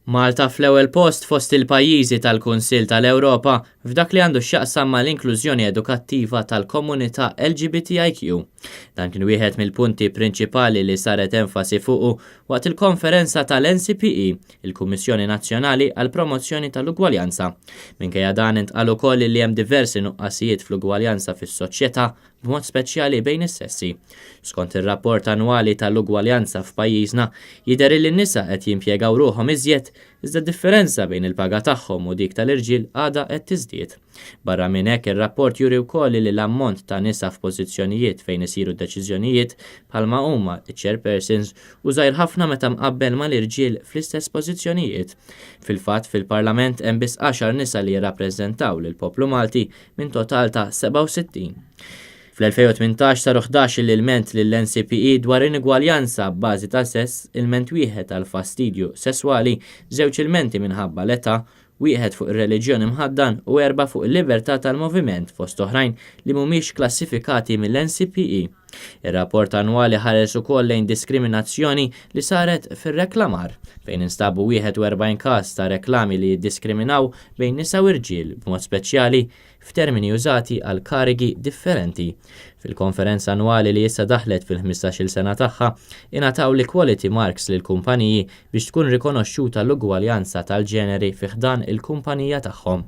Malta fl-ewwel post fost il-pajjiżi tal-Kunsill tal-Ewropa f'dak li għandu x'jaqsam mal-inklużjoni edukattiva tal-komunità LGBTIQ. Dan kien wieħed mill-punti prinċipali li saret enfasi fuqu waqt il-konferenza tal-NCPE, il-Kummissjoni Nazzjonali għall-Promozzjoni tal-Ugwaljanza. Minkejja dan intqal ukoll li hemm diversi nuqqasijiet fl-ugwaljanza fis-soċjetà b'mod speċjali bejn is-sessi. Skont ir-rapport annwali tal-ugwaljanza f'pajjiżna, jidher illi n-nisa qed jimpjegaw ruħhom iżjed, iżda d-differenza bejn il-paga tagħhom u dik tal-irġiel għadha qed tiżdied. Barra minn hekk, ir-rapport juri wkoll illi l-ammont ta' nisa f'pożizzjonijiet fejn isiru deċiżjonijiet, bħalma huma ċ-chairpersons, hu żgħir ħafna meta mqabbel mal-irġiel fl-istess pożizzjonijiet. Fil-fatt, fil-Parlament hemm biss għaxar nisa li jirrappreżentaw lill-poplu Malti minn total ta' 67. Fl-2018 saru 11-il ilment lill-NCPE dwar inugwaljanza abbażi ta' sess, ilment wieħed għal fastidju sesswali, żewġ ilmenti minħabba l-età, wieħed fuq ir-reliġjon imħaddan u erbgħa fuq il-libertà tal-moviment fost oħrajn li mhumiex klassifikati mill-NCPE. Ir-rapport annwali ħares ukoll lejn diskriminazzjoni li saret fir-reklamar, fejn instabu 41 każ ta' reklami li jiddiskriminaw bejn nisa u rġiel, b'mod speċjali f'termini użati għal karigi differenti. Fil-konferenza annwali li issa daħlet fil-ħmistax-il sena tagħha, ingħataw l-Equality Marks lill-kumpaniji biex tkun rikonoxxuta l-ugwaljanza tal-ġeneri fi ħdan il-kumpanija tagħhom.